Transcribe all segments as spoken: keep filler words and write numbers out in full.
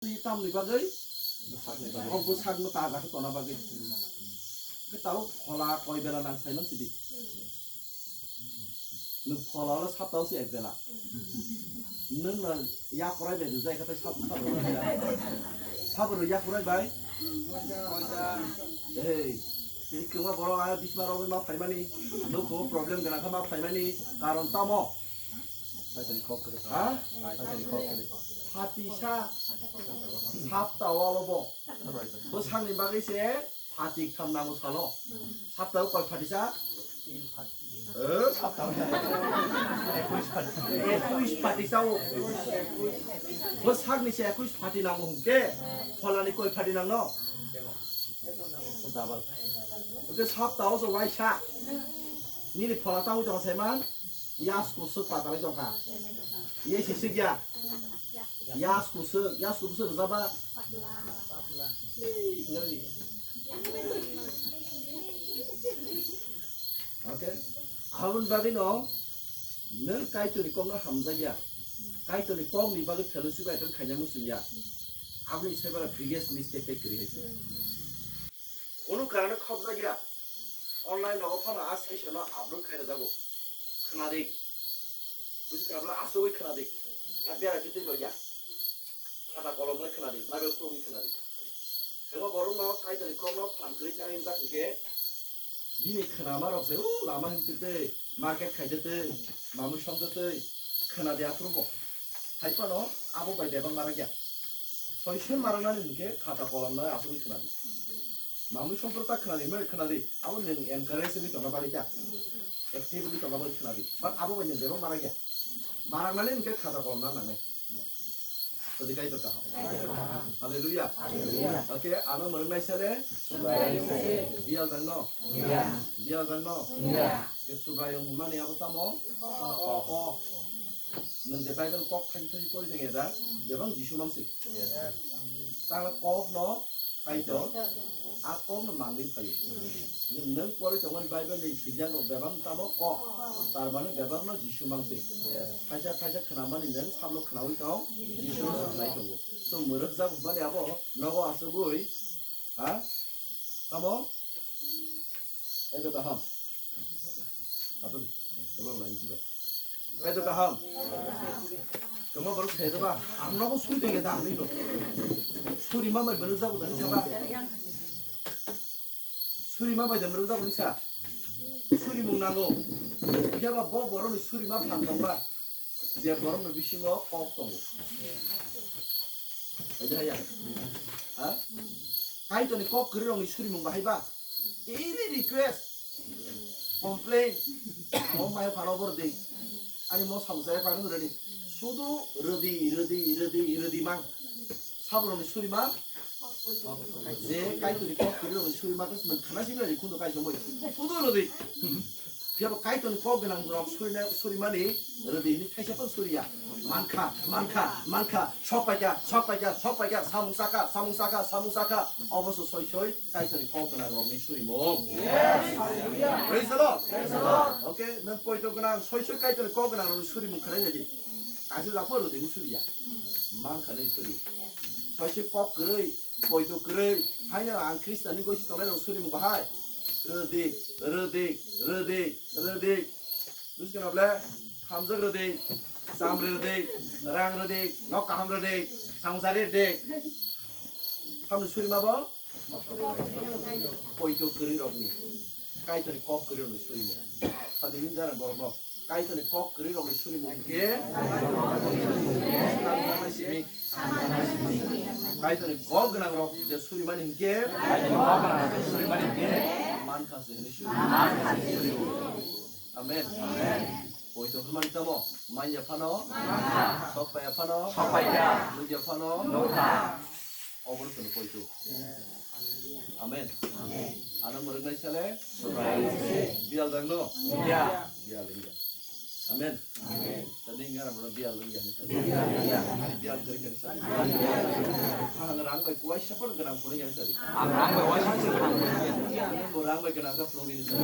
Twi tamni bagwi? Bwsakni bagwi. O bwsakno taja khe tona bagwi. Khe tabuk phola koi bela nang saiman sidi. Nwng phola ulo saptao se ek bela. Nwng no yakurai bai rwjai khe tei sap-, sabo rwjai. Sabo rw yakurai bai? Ei, tini kwma borok a bisma rogwi ma phaimani. Nukho problem gwnang khe ma phaimani. Karon tamo? Paitani kok kwrwi. Ha? Paitani kok kwrwi. Phatisa sapta o abo bo. Bwsakni bagwi se phatik tham nango salo. Sapta o koi phatisa? Eh, sapta o. Ekuis phatisa o. Bwsakni se ekuis phati nango hwnkhe pholani koi phati nangno? Double. Hwnkhe sapta o se waisa. Nini phola tangwi tongkha saiman. Yasku swk patalwi tongkha. Ye se swk ya. Yasku swk, yasku bwswk rwjaba. Okay. Aboni bagwi no nwng Kaitorni kokno hamjakya. Kaitorni kokni bagwi fellowship attend khaina muchungya. Aboni se bara biggest mistake tei kwrwi hai se. Kunu karano khopjakya. Online rogo phano a session no upload khai rwjago. Khwnadik. Buji khwna bwla asugwi khwnadik. A berai twi twi loya. Khata kolom lai khwnadik. Bible khulumwi khwnadik. Kebo borok no Kaitorni kokno phan kwrwi thangwi wngjak hinkhe bini khwnama rok se o lama himtwi twi market khai twi twi mamwi song twi twi khwnadi aphuru bo. Hai phano abo bai bebak marakya. Soi soi maraknani hinkhe khata kolom lai asugwi khwnadi. Mamwi songphuru ta khwnadi, hwnwi khwnadi. Abo nwng encourage wngwi tongna bagwi ta. Active wngwi tongna bagwi khwnadi. But abo bai nwng bebak marakya. Maraknani hinkhe khata kolom na nangnai. Todi Kaitor kaham. Hallelujah. Okay, ano mwrwknai sale. Biyal dangno. Biyal dangno. Ke Subraiyung hwnmani abo tamo? Kok. Nwng je Bible kok thani thani pori tongya da, bebak Jisu mansik. Tangla kokno Kaitor, a kokno mangwi phaio. Nwng, nwng pori tongmani Bible ni swijak rok bebak tamo kok. Tar mane bebak no Jisu mansik. Thaisa thaisa khwnamani nwng sablo khwnawi tong, Jisu no khwnai tongo. So mwrwkjak hwnmani abo nogo asugwi, ha? Tamo? Eto kaham. Asadi. Tolong lagi sih, Pak. Eto kaham. Kamu baru saya coba. Ang nogo suri tengge dah, ini loh. Suri mama bener jago tadi siapa? Suri mama bener jago ni sa. Suri mung nango. Dia ba bo borok ni suri ma phan tong ba. Je borok ni bisingo kok tongo. Hai hai ya. Ha? Kaitor ni kok kwrwi rok ni suri mung bahai ba. Daily request, complain, mo mai phano bor di. Ani mo samsaya phano redi. Sudu redi, redi, redi, redi mang. Sabroni suri mang. Je Kaitor ni kok kwrwi rok ni suri mang, man khana simi redi khundo kai somoi. Sudu redi. Phiya bo Kaitor ni kok gwnang rok suri na, suri mani redi ni thaisa phan suriya. Mankha, mankha, mankha. Sok paikha, sok paikha, sok paikha. Samung sakha, samung sakha, samung sakha. Oboso soi soi. Kaitorni kok gwnang rokni surimung. Yes. Praise the Lord. Praise the Lord. Okay, nwng poito gwnang soi soi Kaitorni kok gwnang rokni surimung khwlai nai di. Kaisa japo rwdwi suriya. Mang khanai suri. Soi soi kok kwrwi, poito kwrwi. Haino ang Khristianni gosi tongnai rok surimung bahai. Rwdi, rwdi, rwdi, rwdi. Buji kena ble, hamjak rwdi, cham rwdi, rang rwdi, nok kaham rwdi, samung sari rwdi. Hamni surima bo? Poito kwrwi rokni. Kaitorni kok kwrwi rokni surimo. Sadi ni jana borok no. Kaitorni kok kwrwi rokni surimo hinkhe. Kaitorni kok gwnang rok je surimani hinkhe. Kaitorni kok gwnang rok je surimani hinkhe. Mankha se hinwi surimo. Amen. Amen. Poito hwnmani tamo? Manya phano? Manya. Sokpaya phano? Sokpaya. Nukya phano? Nukha. Obo no poito. Amen. Amen. Ano mwrwknai sale? Subraiyung. Biyal dangno? Biyal. Biyal wngya. Amen. Amen. Tadi ngara bono biyal wngya ni sale. Biyal wngya. Biyal kwrwi khe sale. Ang rang bai kuai sapor gwnang phunukya ni sale. Ang rang bai kuai sapor gwnang phunukya. Ang rang bai gwnang kha phunukya ni sale.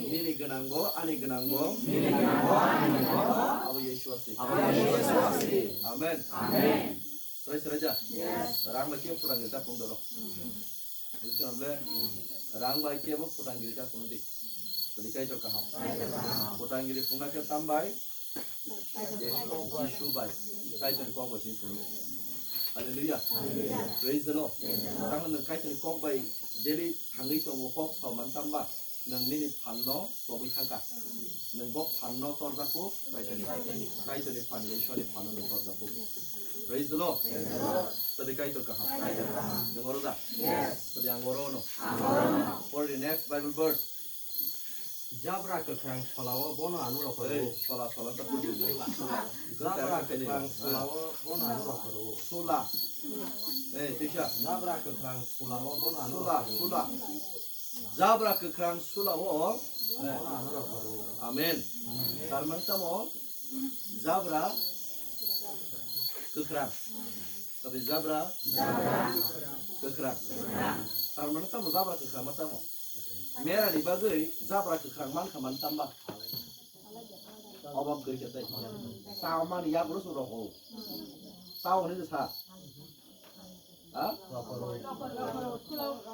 Nini gwnang bo, ani gwnang bo. Nini gwnang bo, ani gwnang bo. Abo Yeshua se. Abo Yeshua se. Amen. Amen. Sraida? Yes. Rang bai kebo phutanggiri ta phung doro. Buji khna ble? Rang bai kebo phutanggiri ta phung di. Tadi Kaitor kaham. Phutanggiri phungna khe tam bai? Jisu bai. Kaitor ni kok bai sini phung. Hallelujah. Praise the Lord. Tang nang Kaitor ni kok bai daily thangwi tongo, kok sao man tam ba? Nwng nini phanno pogwi thangkha. Nwng bo phanno torjakgo, Kaitorni, Kaitorni phan, Ishwarni phanno nwng torjakgo. Praise the Lord. Tadi Kaitor kaham. Nwng oro da? Tadi ang oro ono. For the next Bible verse. Jabra kwkhrang solao bono ano rokoro. Ei, sola, sola ta puri. Jabra kwkhrang solao bono ano rokoro. Sola. Ei, tisa. Jabra kwkhrang solao bono ano rokoro. Sola, sola. Jabra kwkhrang sula o. Amen. Tar mani tamo? Jabra kwkhrang. Tabi jabra kwkhrang. Tar mani tamo jabra kwkhrang ma tamo? Mera ni bagwi jabra kwkhrang man kha man tamba? Obok gwi khe tei. Sao mani yak rus rok o. Sao ni sa. Ha?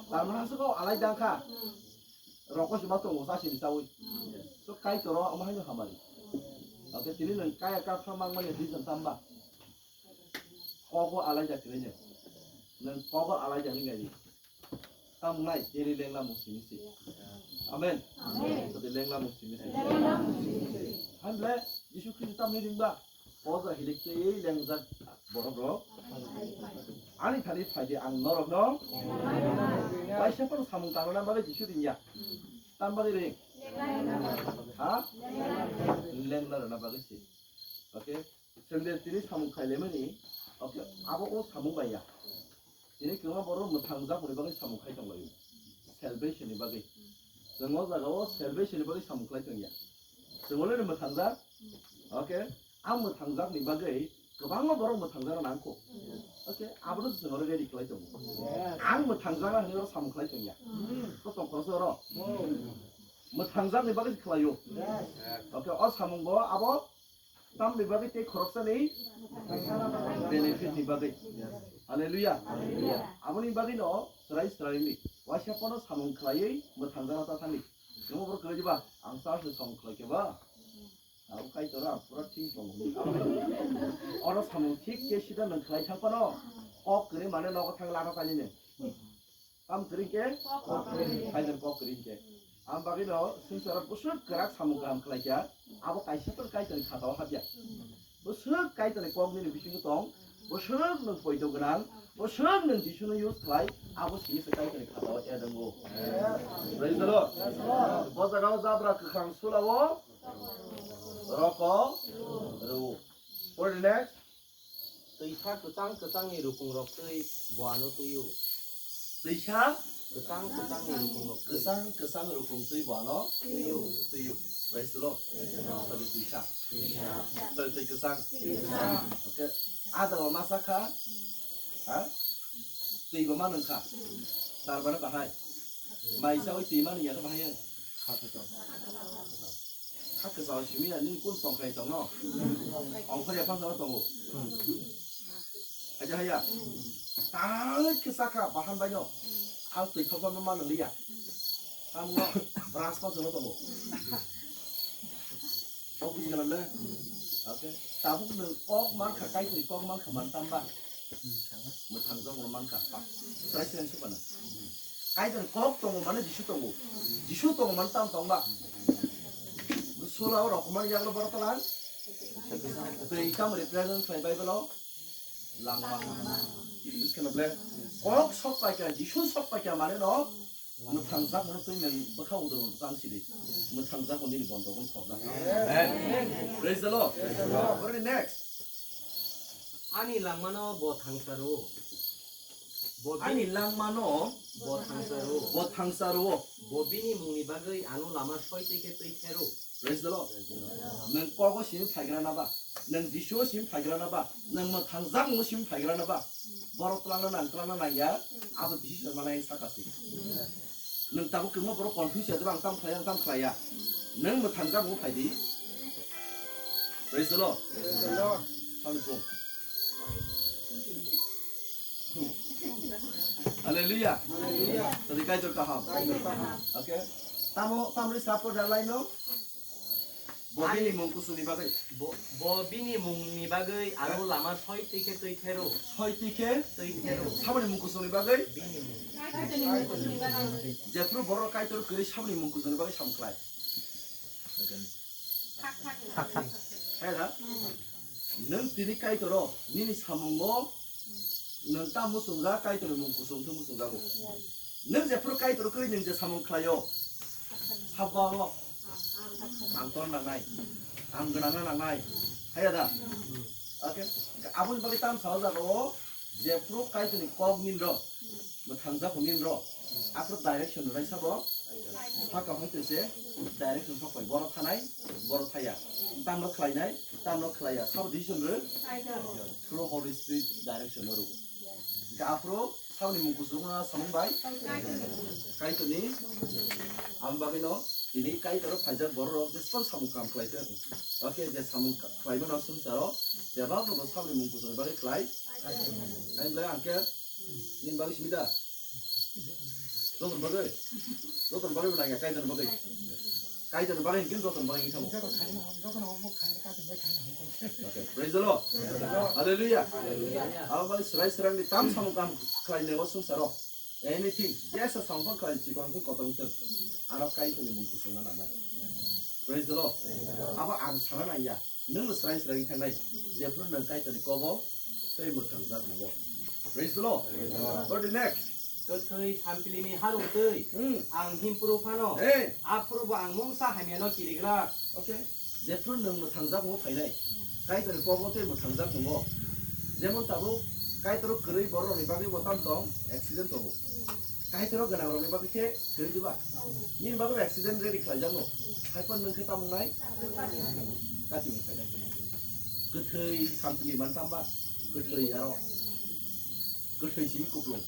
Tamna se ko alai dang kha. Roko se ma tongo sa sini sawi. So Kaitor o ama haino hamari. Oke, tini nang kaya ka kha mang mani reason tamba. Kogo alai jak kene. Nang kogo alai jak ni ngai. Tam nai tini lengla mung sini si. Amen. Amen. Tadi lengla mung sini si. Lengla mung sini si. Hamle Jisu Khristo tam ni ringba. Poja hilik tei lengjak borok rok. Ani thani phaidi ang norok no. Kaisa pang samung tangrana bagwi Jisu ringya. Tam bagwi ring. Ha? Lengla rana bagwi si. Oke. Sengde tini samung khaile mani. Oke. Abo o samung baya. Tini kwbangma borok mwthangjakmani bagwi samung khai tonglaio. Salvation ni bagwi. Chwng o jaga o salvation ni bagwi samung khlai tongya. Chwng o le mwthangjak. Oke. Ang mwthangjakni bagwi kwbangma borok mwthangjak nang kho. Oke. Abono chwng o le ready khlai tongo. Ang mwthangjak hinwi oro samung khlai tongya. To tong khoroksa oro. Mwthangjakni bagwi khlaio. Oke. O samung bo abo Tamni bagwi tei khoroksani benefit ni bagwi. Hallelujah. Aboni bagwi no chwrai chwrai ni waisa pono samung khlaiwi mwthangjak ta thani. Nungbo borok kwrwi ba ang church ni samung khlai khe ba. Abo Kaitor ang pura thik tongo. Oro samung thik khe sida nang khlai thang phano kok kwrwi mane nogo thang lama pani ni. Tam kwrwi khe? Kok kwrwi. Kaitor kok kwrwi khe. Am bagwi no swngcharo bwswk kwrak samung kaham khlai kha. Abo kaisa phano Kaitorni khatao hapya. Bwswk Kaitorni kok nini bisingo tong. Bwswk nwng poito gwnang. Bwswk nwng Jisuno use khlai. Abo simi se Kaitorni khatao edango. Praise the Lord. Bo jagao jabra kwkhwrang sulao roko rw. For the next. Twisa kwchang kwchangni rukungrok twi bo ano twio. Twisa? Kwchang kwchangni rukungrok twi. Kwchang kwchang rukung twi bo ano twio. Twio. Praise the Lord. Sabi twisa. Sabi twi kwchang. Okay. Adamo masa kha? Ha? Twi bo manung kha. Tar mane bahai. Mai sawi twi mani ya bahai. Kha kwchao simi ya nini kun tongkhai tongno? Ongkhor ya phang tongno tongo. Aja haya. Tang kisa kha bahan baino. Ang twi thokma ma nang liya. Ang no bras pa tongno tongo. Kok buji kana le? Okay. Tabuk nang kok man kha kai twi kok man kha man tamba. Mwthang jok no man kha. President su kana. Kaitor kok tongo mane Jisu tongo. Jisu tongo mane tam tong ba. Sula o rok mani yaglo borok talang. Tei tam represent khlai Bible o. Langma. Buskano ble. Kok sok paikha, Jisu sok paikha mane no. Mwthang jak no twi men bwkha udro tang sidi. Mwthang jak no nini bondo gon khobda. Praise the Lord. Praise the Lord. Next. Ani langmano bo thangsa rwo. Bo bini langmano bo thangsa rwo. Bo thangsa rwo. Bo bini mungni bagwi ano lama soi twi khe twi thero. Praise the Lord. Nwng kogo simi phaigra na ba? Nwng Jisu simi phaigra na ba? Nwng mwthang jak no simi phaigra na ba? Borok twlangna nang twlangna nang ya. Abo decision mana yang saka si. Nwng tabuk kwbangma borok confuse ya, ang tam khlai, ang tam khlai ya. Nwng mwthang jak no phai di. Praise the Lord. Praise the Lord. Thani pung. Hallelujah. Tadi Kaitor kaham. Okay. Tamo, tamri sapo dalai no. Bo bini mung kusungni bagwi. Bo, bo bini mungni bagwi abo lama soi twi khe twi thero. Soi twi khe? Twi thero. Saboni mung kusungni bagwi? Bini mung. Jephru borok Kaitor kwrwi saboni mung kusungni bagwi samung khlai. Hai da? Nwng tini Kaitoro nini samungo nwng ta muchungjak, Kaitorni mung kusung thung muchungjago. Nwng jephru Kaitor kwrwi nwng je samung khlaio, sabba o ang ton nangnai, ang gwnangna nangnai, haiya da? Okay? Aboni bagwi tam sa o jaga o jephru Kaitorni kok nini rw, mwthangjak nini rw, aphuru direction rwnai sabo, saka hoi twi se direction sok pai, borok thanai, borok thaya, tamno khlainai, tamno khlaiya, sabo decision rw, through Holy Spirit direction o rw. Hingke aphuru saboni mung kusung wngna samung bai Kaitorni. Ang bagwino tini Kaitor phaijak borok rok jespan samung kam khlai khe. Okay, je samung khlai mano swngcharo bebak rok saboni mung kusung bagwi khlai. Ang belai ang khe nini bagwi simi da. Joton bagwi. Joton bagwi bo nangya, Kaitor bagwi. Kaitor bagwi hinkhe joton bagwi wngwi thango. Joto khaina hok, joto hok, bo khaina, Kaitor bagwi khaina hok. Okay, praise the Lord. Hallelujah. Abo bagwi swrai swrangni tam samung kam khlai nai o swngcharo. Anything, jesa samung khlai chikon khe kotor wngthung. Aro Kaitorni mung kusung wngna nangnai. Praise the Lord. Abo ang sana nangya. Nwng no srai srai wngkha nai, jephru nwng Kaitorni kobo tei mwthang jak nango. Praise the Lord. Praise the Lord. What the next? Kwthwi samplini harung twi Hmm. ang himpru phano, Hey. aphuru bo ang mungsa hamyano kirigra. Okay. Jephru nwng mwthang jak nango phainai, Kaitorni kobo tei mwthang jak nango. Jemon tabuk Kaitor kwrwi borok rokni bagwi bo tam tong, accident tongo. Kaitor gwnang rokni bagwi khe kwrwi diba? Nini bagwi accident ready khlai jak no. Hai phano nwng khe tamo wngnai? Kati mung khainai. Kwthwi sampli man tamba? Kwthwi aro. Kwthwi simi kuplung.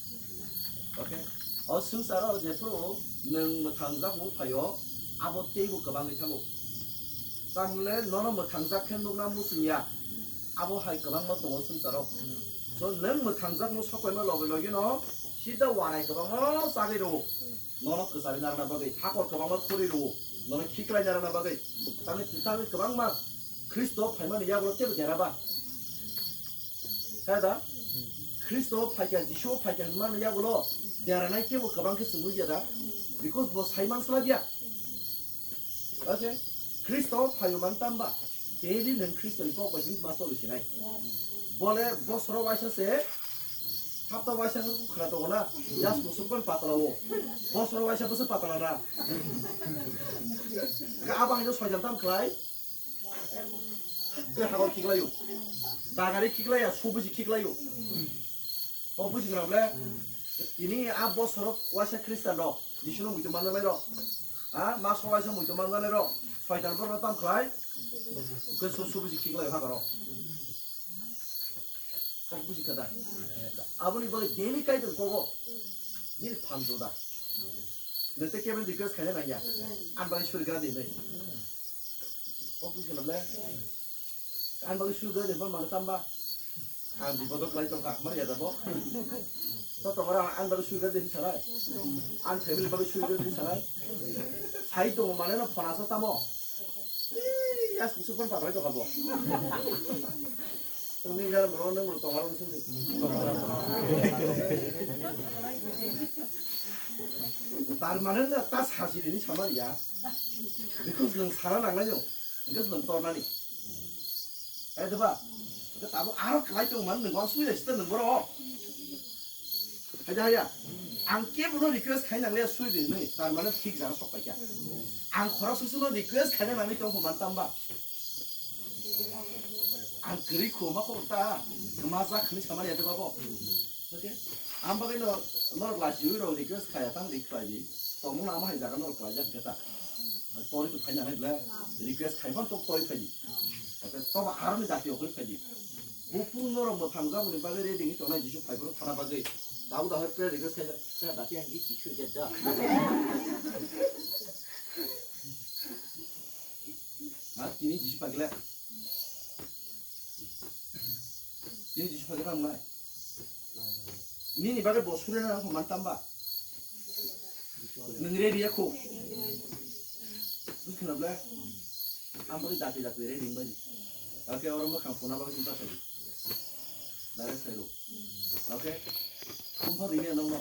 Okay? O swngcharo jephru nwng mwthang jak mung phaio, abo teibo kwbangwi thango. Tamle nono mwthang jak khe nukna muchung ya. Abo hai kwbangma tongo swngcharo. So nwng mwthang jak mung sokpaima logi logi no sida warai kwbangma chagwi rwo. Nono kwchari narwkna bagwi, hakor kwbangma khuri rwo, nono khiklai narwkna bagwi. Tamni, tamni kwbangma Khristo phaimani yagulo teibo dera ba? Khe da? Khristo phaikha, Jisu phaikha hwnmani yagulo deranai teibo kwbang khe chwng nukya da? Because bo sai man swlaiya. Okay? Khristo phaio man tamba? Daily nwng Khristoni kok bai simi ma choli sinai. Bole bosoro waisa se, hapta waisa khe khwna tongo na, just musuk kon patla o. Bosoro waisa bwswk patla na. Khe abo haino soitan tam khlai. Khe hakor khiklaio. Dagari khiklaiya, subuji khiklaio. O buji gram le. Tini a bosoro waisa Khristan rok, Jisuno muitu manjanai rok. Ha, ma sobai se muitu manjani rok. Soitan borok tam khlai. Khe su, subuji khiklai ha karo. Kok buji kha da. Aboni bagwi daily Kaitor kogo. Nini phan joda. Nete kebel request khaina nangya. An bagwi suri gra di nai. Kok buji kha na ble. An bagwi suri gra di ba mano tamba. Ang bipodo khlai tongkha, mar ya dabo. To tongora ang bagwi sui gadi sanai. Ang family bagwi sui gadi sanai. Sai tongo mane no phone asa tamo. Ii, as kusuk phone patlai tongkha bo. Tongni gara bro nang bro tongora sung di. Tar mane na tas hasi ni samar ya. Because nang sara nang layo. Because nang tornani. Eh, diba? Hwnkhe tabuk aro khlai tong man, nwng uansuk ya sita nwng borok. Haida haya. Ang kebono request khai nang le sui di hinwi, tar mane thik jaga sok paikha. Ang khorok susuno request khai nang nangni tong man tamba. Ang kwrwi khuma kok ta, kwma jak hinwi samani ya diba bo. Okay? Ang bagwi no, norok lasi ui rok request khai ya, tang di khlai di. Tongmung ama hai jaga norok khlai jak khe ta. Tori tu phaina hai ble. Request khai ban tok tori phai di. Ate toba aroni dati okoi phai di. Bupung norok mwthang jaboni bagwi ready wngwi tongnai Jisu phai phuru thana bagwi. Daud ahai prayer request khai jak. Prayer dati ang gi Jisu je da. Ha, tini Jisu phai gle. Tini Jisu phai gle nai. Nini bagwi bo suri na nang man tamba. Nwng ready ya kho. Bukhna ble. Ang bagwi dakti dakti ready bai. Okay, oro mo khang phone bagwi sinta thai. Dare sai ro. Okay. Kum pha ri ya nang no.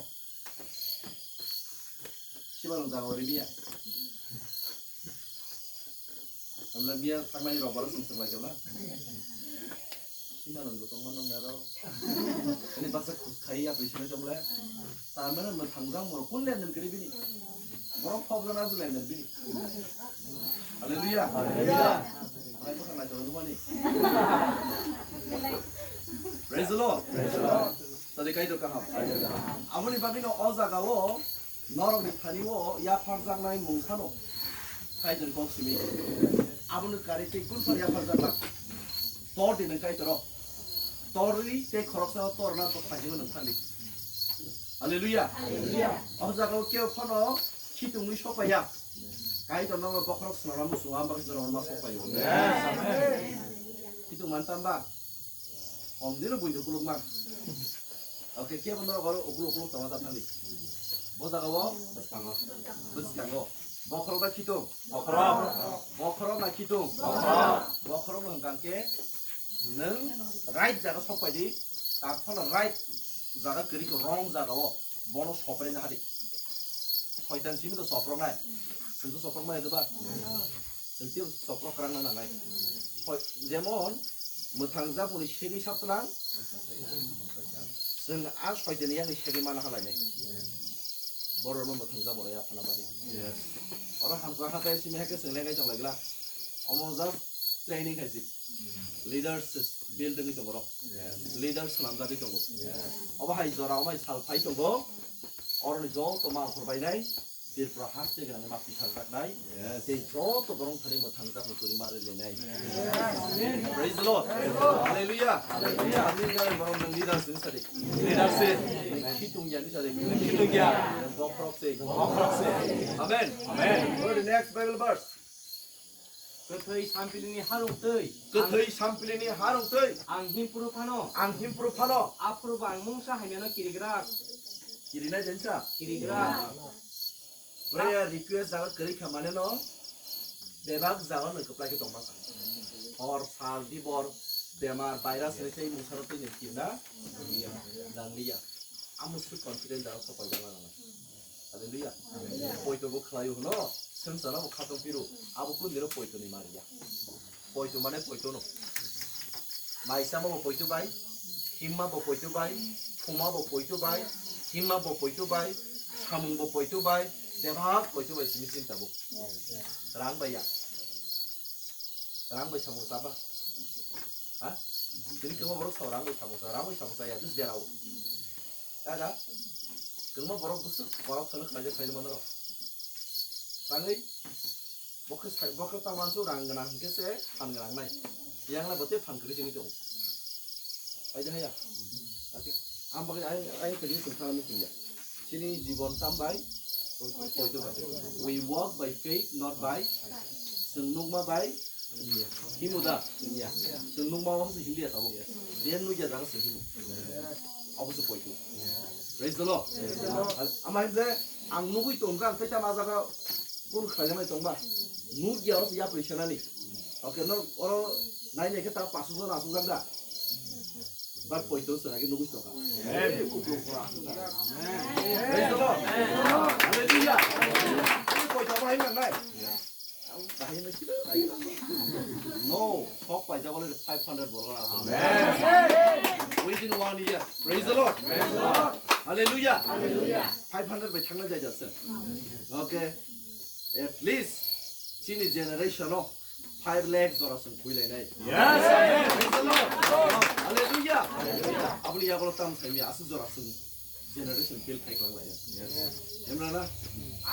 Siba nang jaga ri ya. Amla miya thangnai rok baro sung sung lai kala. Sima nang tong ma nang naro. Ani baksa khus khai ya prison tong le. Tamana ma thangjang mo kun len den kri bini. Borok phok jana ju len den bini. Hallelujah. Hallelujah. Ai bwkha nai tong mani. Praise the Lord. Praise the Lord. Tadi kaitor kaham. Aboni bagwi no o jaga o norokni thani o yapharjaknai mungsano kaitor kok simi. Abono kari tei kun phar yapharjakna. Tor di nang kaitor o. Torwi tei khoroksa o torna bo khajibo nang thangdi. Hallelujah. Hallelujah. O jaga o keo phano khitungwi sopaiya. Kaitor no bokhorok swnamna muchungo, ang bagwi swnamna sokpaio. Khitung man tamba. Hom dino buino kuluk man. Oke, kebo norok oro ukuluk ukuluk tongma ta thangdi. Bo jaga o bwskango. Bwskango. Bokhorok na khitung. Bokhorok. Bokhorok na khitung. Bokhorok. Bokhorok no hwnkha khe nwng right jaga sokpaidi. Tak phano right jaga kwrwi khe wrong jaga o. Bono sopre na hadi. Soitan simi to soprok nai. Sing to soprok mai ba. Sing to soprok krang na nai. Soi-, jemon mwthang japuni segwi saptlang. Sing a soitan yang segwi mana halai nai. Boro no mwthang jabo ya phana badi. Oro hamsa hatai simi hake sing lengai tong lagla. Omo just training khai si. Leaders build wngwi tongo oro. Leaders swnamjagwi tongo. Obo hai jora omai sal phai tongo. Oroni joto ma hor bainai. Tripura haste gwnangni ma pisarjaknai. Tei joto borok thani mwthangjakno twi ma rwlainai. Praise the Lord. Hallelujah. Hallelujah. Ani gari borok nwng leaders ni sadi. Leaders se. Khitung ya ni sadi. Khitung ya. Bokhorok se. Bokhorok se. Amen. Amen. Go to the next Bible verse. Kwthwi sampilini harung twi. Kwthwi sampilini harung twi. Ang himpuru phano. Ang himpuru phano. Aphuru bo ang mungsa hamyano kirigrak. Kirina jensa. Kirigrak. Prayer request jaga kwrwi kha mane no. Bebak jaga no kwplai khe tongma sa. Hor sal dibor bemar virus ni tei mungsa no twi ni kirna. Nangliya. Amo swi confident jaga sopai jana nang. Hallelujah. Poito bo khlaio hwno, swngchar bo khatong piro, abo kundiro poito ni mariya. Poito mane poito no. Maisama bo poito bai, himma bo poito bai, thuma bo poito bai, himma bo poito bai, samung bo poito bai, bebak poito bai simi chinta bo. Rang bai ya. Rang bai samung chaba. Ha? Tini kemo borok sa rang bai samung cha, rang bai samung cha ya, just derao. Ada, kwbangma borok bwswk borok salo khlaijak khlaijak manwi rok. Tangwi, bokhe sai, bokhe ta wansuk rang gwnang hwnkhe se phan gwnang nai. Yang lai bo tei phan kwrwi simi tongo. Aida haya. Ake, ang bagwi ai, ai kwrwi sung thang nukya. Chini jibon tam bai, poito bai. We walk by faith, not by. Chwng nukma bai, Himu da? Chwng nukma o se himliya tabuk. Yes. Diyan nukya jaga se himu. Obo se poito. Praise the Lord. Ama himle ang nugui tongkha, ang tei tama jaga kun khlaijak nai tongba. Nukya o se yapri senani. Okay, no, oro nai nai khe ta pasu jon asuk jak da. But poito se agi nugui tongkha. Amen. Praise the Lord. Hallelujah. Poito ma himnai. No, sok paijak already five hundred borok aswk. Amen. Within one year. Praise the Lord. Praise the Lord. Hallelujah. Hallelujah. Five hundred bai thangna jai jaswk. Okay. At least chini generation o five lakh jora swng khuilainai. Yes. Amen. Praise the Lord. Hallelujah. Hallelujah. Aboni yagulo tam saimi aswk jora swng generation build khai kwlang lai. Yes. Himra na?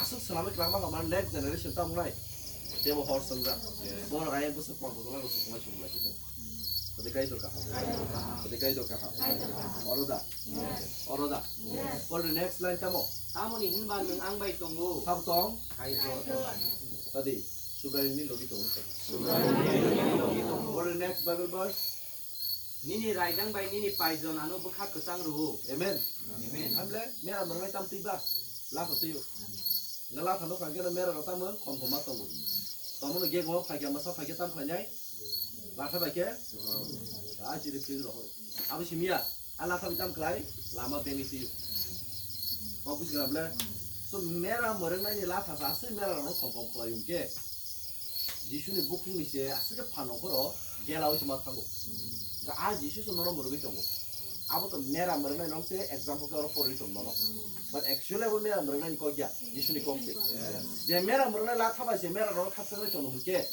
Aswk swnamwi kwlangma hwnba next generation ta wngnai. Tebo hor swngjak. Yes. Borok ayang bwswk pang bwswk lai bwswk lai swnglai khe. Tadi kai dorkar. Tadi kai dorkar. Oro da. Yes. Oro da. Yes. Oro next line tamo. Tamoni hinba nwng ang bai tongo. Sab tong. Kaitor. Tadi Subraiyungni logi tongo. Subraiyungni logi tongo. Oro next Bible verse. Nini raidang bai nini paijon ano bwkha kwchang rwo. Amen. Amen. Hamle, mera nornai tam twi ba? Latha twi o. Nga latha no kangkhe no mera rok tamo khom khom ma tongo. Tomo no gego phaikhe masa phaikhe tam khlainai. Latha bai khe. A chiri chiri rohor. Abo simiya. A latha bai tam khlai. Lama bengwi twi o. Kok busi gra ble. So mera mwrwknai ni latha sa aswk mera rok no khom khom khlai hwnkhe. Jisuni bukhukni se aswk khe phan ongkhoro gela oi se ma thango. Ga a Jisu se nono mwrwgwi tongo. Abo to mera mwrwngnai nong se example khe oro porwi tong nono. But actually abo mera mwrwngnai ni kok ya, Jisuni kok se. Je mera mwrwngnai latha bai se mera rok khakchangwi tongo hwnkhe.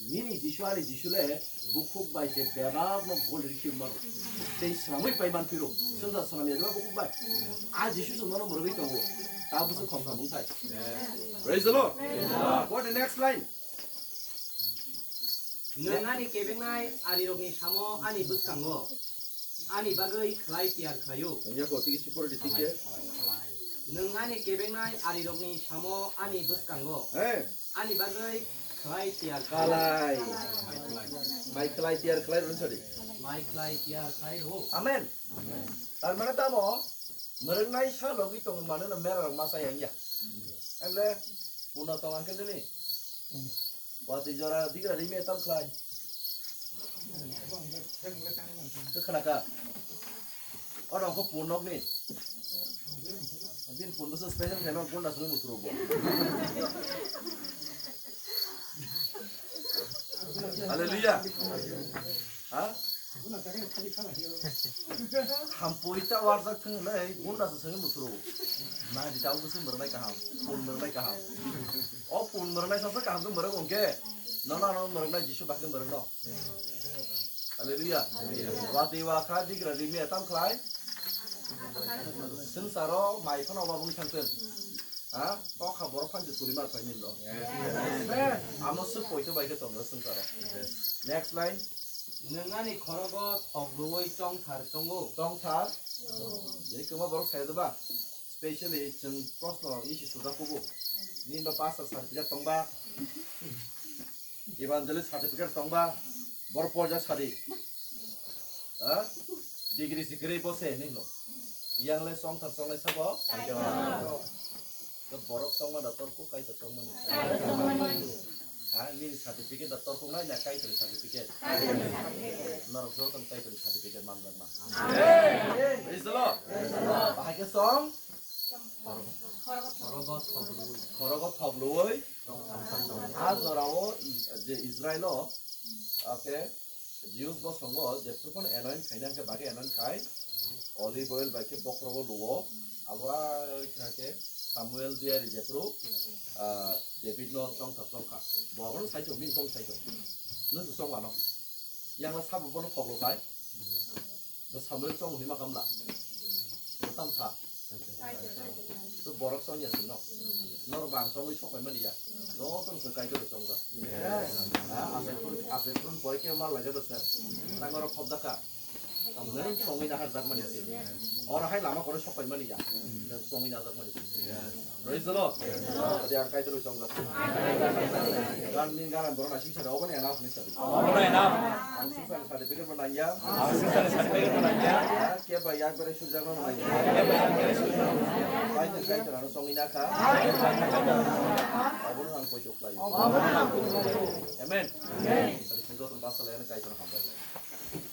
Nini Jisu ani Jisu le bukhuk bai se berak no gol ri khim mano. Tei swnamwi pai man phiro. Swngjak swnam ya bukhuk bai. A Jisu se nono mwrwgwi tongo. Ta busu khom kham wngthai. Praise the Lord. What the next line? Nwng ani kebengnai arirokni samo ani bwskango ani bagwi khlai tiyar khlaio. Wngya ko, tiki sipor di tiki. Nwng ani kebengnai arirokni samo ani bwskango Hey, ani bagwi khlai tiyar khlaio. Khalai. Mai khlai tiyar khlai run sadi. Mai khlai tiyar khlai rwo. Amen. Tar mane tamo, mwrwngnai sa logwi tongo mane no mera rok masa yang ya. Emle, puna tong angkel dini. Watwi jora digra rimi etam khlai. Khe khna ka. Oro ko pun nok ni. Din pun bwswk special khe no gunda sung mutro bo. Hallelujah. Ha? Hampui ta warjak thung le gunda se sung mutro. Ma di ta bwswk mwrwnai kaham. Pun mwrwnai kaham. O pun mwrwnai sasa kaham khe mwrwk ongke. Nono ano mwrwngnai Jisu bakhe mwrwkno. Hallelujah. Watwi wakha digra rimi etam khlai. Swngsaro mai phano wabung thangthun. Ha? Tokha borok phan je turi mar phai ninlo. Amo swk poito bai khe tongo swngsaro. Next line. Nwng ani khorogo thok rwui chongthar tongo. Chongthar. Jeni kwma borok sai ba. Specially chwng prosno isi sujak kubu. Nini ba pastor certificate tongba. Evangelist certificate tongba. Bor porja sadi. Ha? Degree sikri bose nino. Yang le song thar song le sabo. Ke borok song ma da tor ku kai ta song mani. Ha, nini certificate da tor ku nai na kai ta certificate. Norok joto kai ta certificate man ma. Praise the Lord. Bahai ke song. Khorogo thok luwi. A jorao I-, je Israel o, okay, Jews bosongo jephru phano anoint khaina hwnkhe bagwi anoint khai, olive oil bai khe bokhorogo luo, abo khna khe Samuel diari jephru, ah, David no chongthar chongkha, bo abono saichung, bini chong saichung, nung se chong ano, yang sabo bono khoklo khai. Bo Samuel chong hwnwi ma kamla. Bo tam sa. To borok chong ya sino. Norok bang chongwi sok pai mani ya. Joto no chwng Kaitor chong ja. Ha, asai phun, asai phun pore khe ma laga da sir. Tang oro khop daka. Nang chongwi na har jak mani si. Oro hai lama kore sok pai mani ya. Nang chongwi na jak mani si. Praise the Lord. Adi ang Kaitor chong jak. Gan ning gan borok na sing sa obo ne na ni sa. Obo ne na. Ang sing sa certificate bo nangya. Ang sing sa certificate bo nangya. Ke ba yak bere sujak no nangya. Ke ba yak bere sujak no nangya. Kaitor, Kaitor ano song ina kha. Obo no ang koi tok lai. Obo no ang koi tok lai. Amen. Amen. Sari sing doton basa lai Kaitor hambai lai.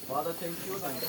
Father, thank you. Thank you.